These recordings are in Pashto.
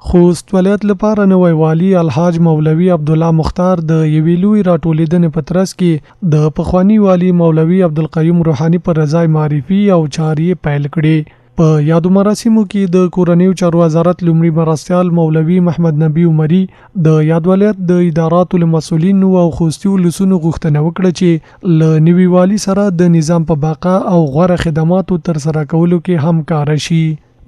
خوست ولایت لپاره نوی والي الحاج مولوي عبدالله مختار د یوې لویې راټولېدنې په ترڅ کې د پخواني والي مولوي عبدالقیوم روحاني پر ځای معرفي او چارې یې پیل کړې. په یادو مراسمو کې د کورنیو چارو وزارت لومړي مرستیال مولوي محمد نبي عمري د یاد ولایت د اداراتو له مسؤلینو او خوستي ولسونو غوښتنه وکړه چې له نوي والي سره د نظام په بقا او غوره خدماتو ترسره کولو کې همکاره شي.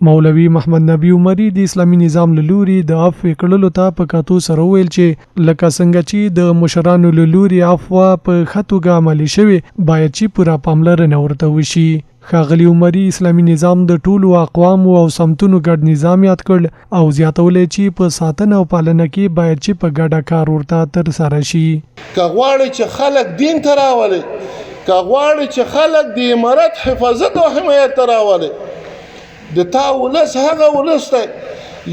مولوي محمد نبي عمري د اسلامي نظام له لوري د عفوې کړلو ته په کتو سره وویل چې لکه څنګه چې د مشرانو له لوري عفوه په ښه توګه عملي شوې باید چې پوره پاملرنه ورته وشي. ښاغلي عمري اسلامي نظام د ټولو اقوامو او سمتونو ګډ نظام یاد کړ او زیاتولی چې په ساتنه او پالنه کې باید چې په ګډه کار ورته ترسره شي. که غواړئ چې خلک دین ته راولئ، که غواړئ چې خلک د امارت حفاظت او حمایت ته راولئ، د تا ولس هغه ولس دی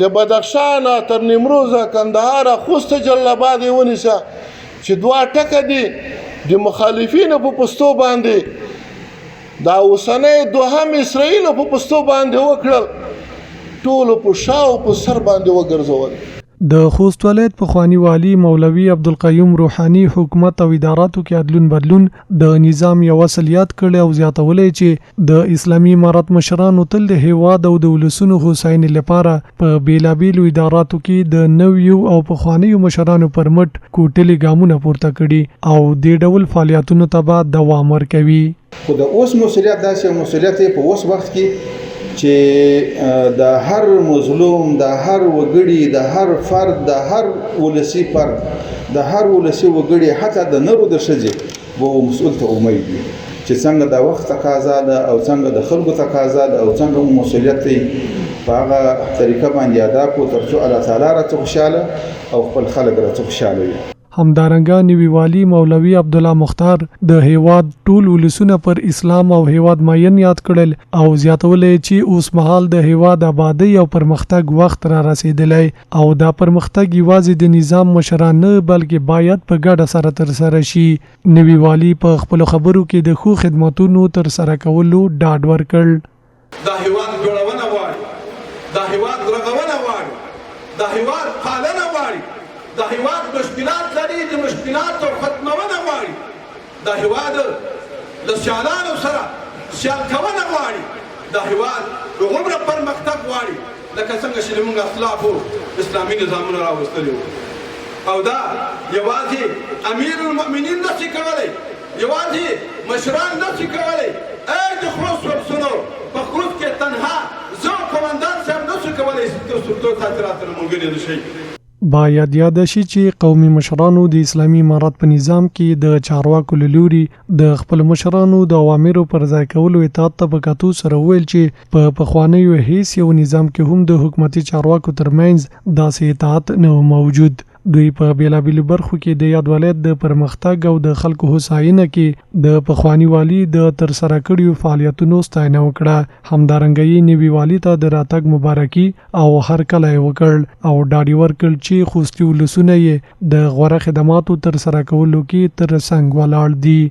له بدخشانه تر نیمروزه، کندهاره، خوسته، جلال اباد یې ونیسه چې دوه ټکه دي د مخالفینو په پستو باندې دا اوسنی دوهم اسرائیلو په پستو باندې وکړل، ټولو په شا او په سر باندې وګرځول. د خوست ولایت پخواني والي مولوي عبدالقیوم روحاني حکومت او اداراتو کې ادلون بدلون د نظام یو اصل یاد کړی او زیاتولی چې د اسلامي امارت مشرانو تل د هېواد او د ولسونو هوساینې لپاره په بېلابېلو اداراتو کې د نویو او پخوانیو مشرانو پر مټ کوټلي ګامونه پورته کړي او دې ډول فعالیتونو ته به دوام ورکوي. خو د اوس مسولیت داسې یو مسولیت دی په اوس وخت کې چې د هر مظلوم، د هر وګړي، د هر فرد، د هر ولسی فرد، د هر ولسی وګړي، حتی د نر او د ښځې و مسؤل ته امید وي چې څنګه د وخت تقاضا ده او څنګه د خلکو تقاضا ده او څنګه مو مسؤلیت دی په هغه طریقه باندې ادا کړو ترڅو الله تعالی راڅخه خوشاله او خپل خلک راڅخه خوشاله وي. همدارنګه نوي والي مولوي عبدالله مختار د هېواد ټول ولسونه پر اسلام او هېواد مین یاد کړل او زیاتوله یې چې اوسمهال د هېواد ابادۍ او پرمختګ وخت رارسېدلی او دا پرمختګ یوازې د نظام مشران نه بلکې باید په ګډه سره ترسره شي. نوي والي په خپلو خبرو کې د ښو خدمتونو ترسره کولو ډاډ ورکړ. دا هیواد جوړونه غواړي، دا هیواد رغونه غواړي، دا هیواد پالنه غواړي، دا هیواد مشکلات لري، د مشکلاتو ختمونه غواړي، دا هیواد له سیالانو سره سیال کونه غواړي، دا هیواد هغومره پرمختګ غواړي لکه څنګه چې زموږ اسلافو اسلامي نظامونه راوستلي وو. او دا یوازې امیر المؤمنین نشي کولی، یوازې مشران نشي کولی. ای د خوست ولسونو، په خوست کې تنها زه او قومندان صاحب نشو کولی چې تاسو تاسې راسره ملګري نه شئ. باید یاده شي چې قومي مشرانو د اسلامي امارت په نظام کې د چارواکو له لوري د خپلو مشرانو د اوامرو پر ځای کولو اطاعت ته په کتو سره وویل چې په پخوانیو هیڅ یو نظام کې هم د حکومتي چارواکو ترمنځ داسې اطاعت نه و موجود. دوی په بېلابېلو برخو کې د یاد ولایت د پرمختګ او د خلکو هوساینه کې د پخواني والي د ترسره کړیو فعالیتونو ستاینه وکړه، همدارنګه یې نوي والي ته د راتګ مبارکي او هرکلی وکړ او ډاډ یې ورکړ چې خوستي ولسونه یې د غوره خدماتو ترسره کولو کې تر څنګ ولاړ دي.